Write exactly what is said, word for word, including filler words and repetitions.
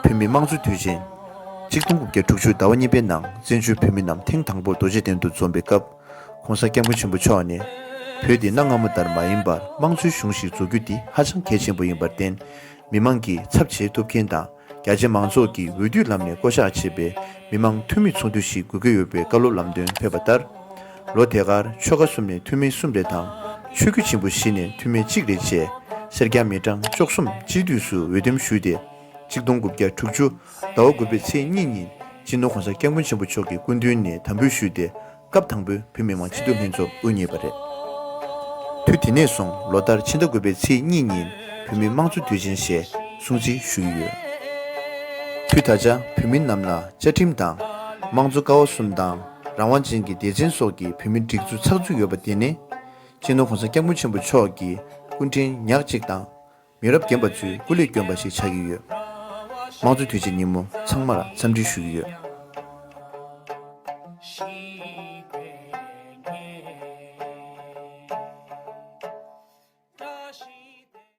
བོད་མིའི་དམངས་གཙོའི་དུས་ཆེན། ཆིག་སྟོང་དགུ་བརྒྱ་དྲུག་ཅུ་ཟླ་བ་གཉིས་པའི་ནང་བཙན་བྱོལ་བོད་མི་རྣམས་ཐེངས་དང་པོར་རྡོ་རྗེ་གདན་དུ་འཛོམས་པའི་སྐབས། ྋགོང་ས་ྋསྐྱབས་མགོན་ཆེན་པོ་མཆོག་ནས། བོད་འདི་གནའ་སྔ་མོ་ལྟར་མ་ཡིན་པར་དམངས་གཙོའི་གཞུང་ཞིག་འཛུགས་རྒྱུ་འདི་ཧ་ཅང་གལ་ཆེན་པོ་ཡིན་པར་བརྟེན། མི་མང་གི་ཚབ་བྱེད་ཐུབ་མཁན་དང་། རྒྱ་ཆེ་མང་ཚོགས་ཀྱིས་འོས་བསྡུའི་ལམ་ནས་བསྐོ་གཞག་བྱས་པའི་མི་མང་འཐུས་མི་ཚོགས་འདུ་ཞིག་དགོས་ཀྱི་ཡོད་པའི་བཀའ་སློབ་ལམ་སྟོན་ཕེབས་པ་ལྟར། ལོ་དེ་གར་ཆོལ་ཁ་གསུམ་ནས་འཐུས་མི་གསུམ་རེ་དང་། ཆོས་བརྒྱུད་ཆེན་པོ་བཞི་ནས་འཐུས་མི་གཅིག་རེ་བཅས། སེར་སྐྱ་མི་གྲངས་བཅུ་གསུམ་སྤྱི་འཐུས་སུ་འོས་འདེམས་ཞུས་ཏེ། ཆིག་སྟོང་དགུ་བརྒྱ་དྲུག་ཅུ་ཟླ་བ་དགུ་པའི་ཚེས་གཉིས་ཉིན། སྤྱི་ནོར་༧གོང་ས་༧སྐྱབས་མགོན་ཆེན་པོ་མཆོག་གི་སྐུ་མདུན་ནས་དམ་འབུལ་ཞུས་ཏེ། སྐབས་དང་པོའི་བོད་མི་མང་སྤྱི་འཐུས་ལྷན་ཚོགས་དབུ་བརྙེས་པ་རེད། དུས་དེ་ནས་བཟུང་ལོ་ལྟར་ཕྱི་ཟླ་དགུ་པའི་ཚེས་གཉིས་ཉིན་བོད་མིའི་དམངས་གཙོ་དུས་ཆེན་ཞེས་སྲུང་བརྩི་ཞུ་གི་ཡོད། དུས་ད་ཆ་བོད་མི་རྣམས་ལ་བཅའ་ཁྲིམས་དང་། དམངས་གཙོ་ཀ་བ་གསུམ་དང་། རང་དབང་ཅན་གྱི་སྡེ་ཚན་སོགས་ཀྱི་བོད་མིའི་སྒྲིག་འཛུགས་ཚགས་ཚུད་ཡོད་པ་དེ་ནི། སྤྱི་ནོར་༧གོང་ས་༧སྐྱབས་མགོན་ཆེན་པོ་མཆོག་གི་སྐུ་ཕྲེང་ཉག་གཅིག་དང་། མི་རབས་རྒན་པ་ཚོས་སྐུ་ལས་བསྐྱོན་པ་ཞིག་ཆགས་ཀྱི་ཡོད། དམངས་གཙོ་དུས་ཆེན་ཉིན་མོ་ཚང་མར་འཚམས་འདྲི་ཞུ་གི་ཡོད།